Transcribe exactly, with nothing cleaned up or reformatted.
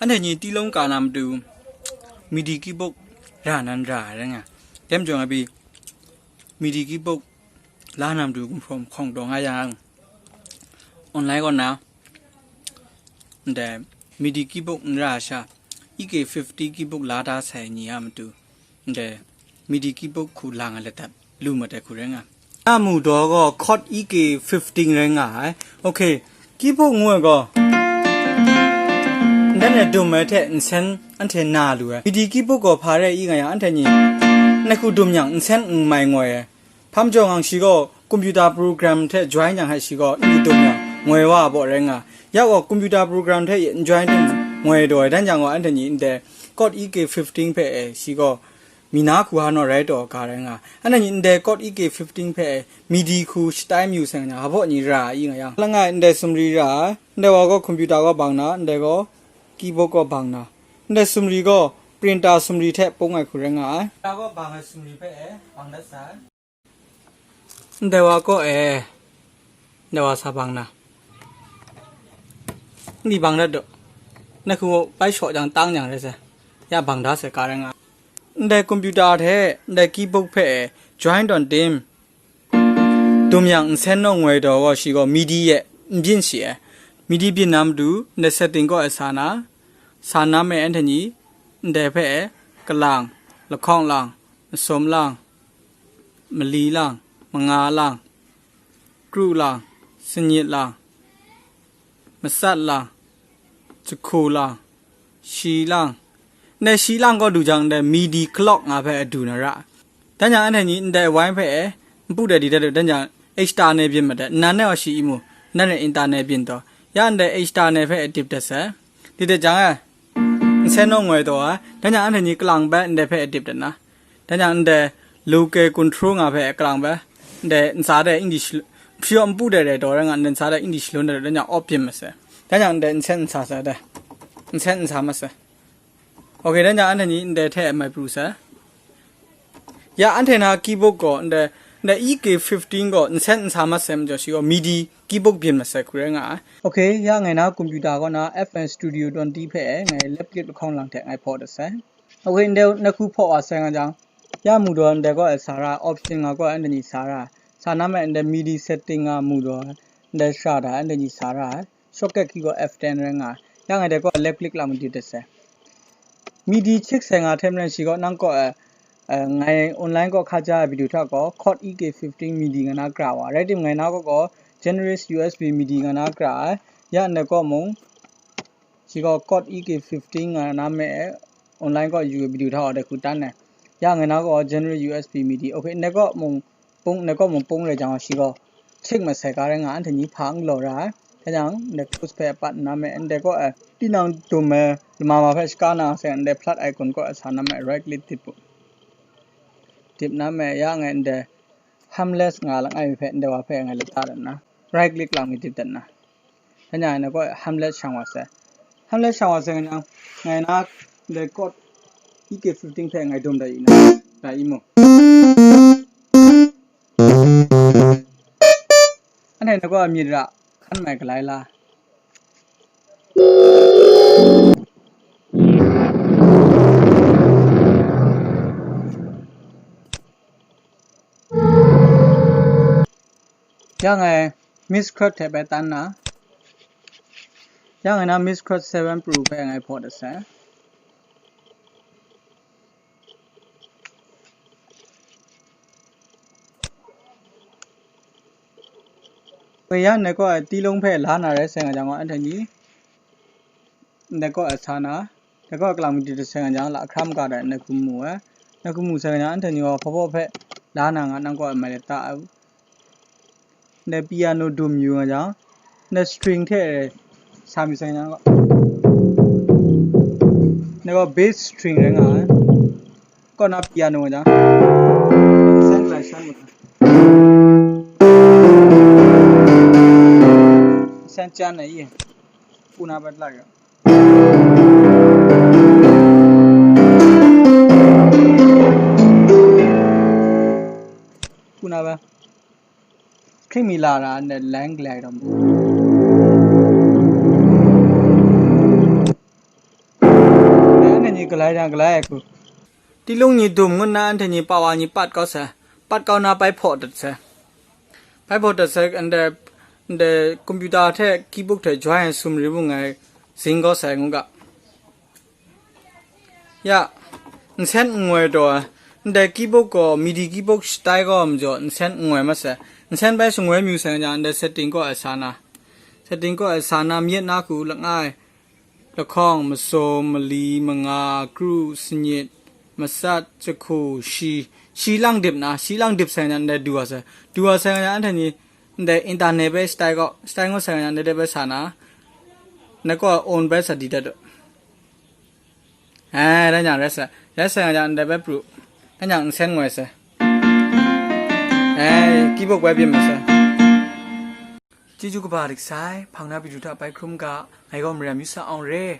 Anhte ni ti long ka na matu, midi keyboard ra nan ra ai rai nga. Dem jawng a bi, midi keyboard la na matu gumhpraw mahkawng taw nga yang, online kaw na, ndai midi keyboard n ra sha, E K fifty keyboard la da sai ni a matu, ndai midi keyboard hku lang ai ladat lu mat ai hku rai nga. A mu daw gaw chord E K fifteen rai nga ai. Okay, keyboard ngu ai gaw, ndan e dum ai hte nsen anhte na lu ai. Midi keyboard gaw hpa rai i nga yang, anhte ni nai hku dum yang nsen n mai ngoi ai. Hpa majaw ngang shi gaw computer program hte join yang hte shi gaw n dum yang ngoi wa ai baw rai nga. Ya gaw computer program hte n join dum ngoi daw ai, dan yang gaw anhte ni ndai chord E K fifteen hpe e shi gaw mi na hku ha naw rai taw ga rai nga. Anhte ni ndai chord E K fifteen hpe midi hku shatai mayu sai nga, hpa baw ni ra i nga yang, langai ndai sumri ra ai, ndai wa gaw computer gaw bang na, ndai gaw keyboard gaw bang na, ndai sumri gaw printer sumri hte pung ai hku rai nga ai. Printer gaw bang ai sumri hpe e bang dat sai. Ndai wa kaw e, ndai wa sa bang na, ni bang dat daw, nai hku bai shaw jang tang jang rai sai, ya bang da sai ka rai nga. Ndai computer hte ndai keyboard hpe e join tawn tim, dum yang nsen naw ngoi daw gaw shi gaw midi e n byin shi ai. Midi byin na matu, ndai setting kaw e sa na, sa na me anhte ni, ndai hpe e kalang, lahkawng lang, masum lang, mali lang, manga lang, kru lang, sanyit lang, masat lang, jahku lang, shi lang. Ndai shi lang kaw du jang, ndai midi clock nga hpe adu na ra. Dan jang anhte ni ndai wai hpe e npu dat di dat, dan jang H star ne byin mat dat, nan e aw shi i mu, nan e inta ne byin taw, ya ndai H star ne hpe e dip dat sai. Dip dat jang e, nsen naw ngoi taw ai, dan jang anhte ni kalang bai ndai hpe e dip dat na. Dan jang ndai local control nga hpe kalang bai, ndai ntsa dai English lo-, hpyi aw npu dai dai taw rai nga, ndai ntsa dai English lo ndai, dan jang off byin mat sai. Dan jang ndai nsen nsa sai dai. Nsen nsa mat sai. Okay, dan jang anhte ni ndai hte mai pru sai. Ya anhte na keyboard gaw ndai, ndai E K fifteen gaw nsen nsa mat sai majaw shi gaw midi keyboard byin mat sai hku rai nga ai. Okay, ya ngai na computer kaw na F L Studio twenty hpe ngai left click lahkawng lang hte ngai hpaw dat sai. Okay, ndai nai hku hpaw wa sai nga jang, ya mu daw ndai kaw e sa ra, option nga kaw e anhte ni sa ra, sa na me ndai midi setting nga mu daw ndai shara da anhte ni sa ra, shortcut key gaw F ten rai nga, ya ngai dai kaw e left click lang madit dat sai. Midi check sai nga hte maren shi gaw nang kaw e, eh, ngai online kaw hkaja ai video hta gaw chord E K fifteen midi nga na kra wa, rai tim ngai na kaw gaw generous U S B midi nga na kra ai, ya ndai kaw mung, shi gaw chord E K fifteen nga na me e online kaw yu ai video hta wa dai hku tan ai. Ya ngai na gaw general U S B midi. Okay, ndai kaw mung pung, ndai kaw mung pung rai jang gaw shi gaw check mat sai ka rai nga, anhte ni hpa n galaw ra ai. Dai jang ndai close hpe apat nna me, ndai kaw e tinang dum ai lama ma hpe shaka na sai, ndai plus icon kaw e sa na me right click dip u. Dip na me, ya ngai ndai harmless nga langai mi hpe ndai wa hpe ngai lata dat nna, right click lang mi dip dat nna, dan jang ngai kaw e harmless shang wa sai. Harmless shang wa sai nga jang, ngai na ndai chord E K fifteen hpe ngai dum dat i na, da i mu. Anhte nai kaw e myit ra, hkan mai galai la. Ya ngai Miss Crush hte bai tan na. Ya ngai na Miss Crush seven Pro hpe ngai hpaw dat sai. Woi ya ndai kaw e ti lung hpe la na rai sai nga jang gaw, anhte ni ndai kaw e sa na, ndai kaw e kalang mi dip dat sai nga jang, la hkra maga dat ndai hku mu ai. Ndai hku mu sai nga jang, anhte ni gaw hpa hpaw hpe la na nga, nang kaw e mai lata ai. Ndai piano dum yu nga jang, ndai string hte sa mi sai nga jang, ndai gaw bass string rai nga ai. Kaw na piano nga jang, nsen grai shan mu. Nsen chan ai i. Puna bat la ga. Puna ba. Hkring mi la ra ndai lang glai ram. ကလိုက်တာကလိုက်အခု တီးလုံးညီဒုံငုံနာအန်ထညီပါဝါညီပတ်ကောက်ဆဲ ပတ်ကောက်နာပိုက်ဖို့တတ်ဆဲ ပိုက်ဖို့တတ်ဆဲ and the and the computer ထဲ keyboard ထဲ join ဆူမရီဘူးငယ် zing ကောက်ဆဲငုံက ရ and send ငွေတော့ and the keyboard ကို midi keyboard style ကိုမကျော် and send ငွေမဆဲ and send ပိုက်ဆံငွေမျိုးဆဲညာ and the setting ကိုအဆာနာ setting ကိုအဆာနာမြစ်နာကူလငိုင်း လခေါင် မစုံ မလီ မင်ါ ကရု စညစ် မစတ် စခု ရှီ ရှီလန့်ဒိပ်နာ ရှီလန့်ဒိပ်ဆိုင်ညာ နဒူဝါဆိုင် ဒူဝါဆိုင်ညာ အန်ထညီ နဒဲ internet ပဲ style က style ငိုဆိုင်ညာ နဒဲပဲဆာနာ နကော own ပဲဆာဒီတတ်တော့ အဲဒါညာ rest rest ဆိုင်ညာ နဒဲပဲပြု အညာ send ငွေဆိုင် အဲ keyboard ပဲပြင်မယ်ဆိုင် ကျေးဇူးကပါတကဆိုင် ဖောင်နာပြည်သူ့ထပိုက်ခရုံးက ငါကောမရံမယူဆာအောင်ရဲ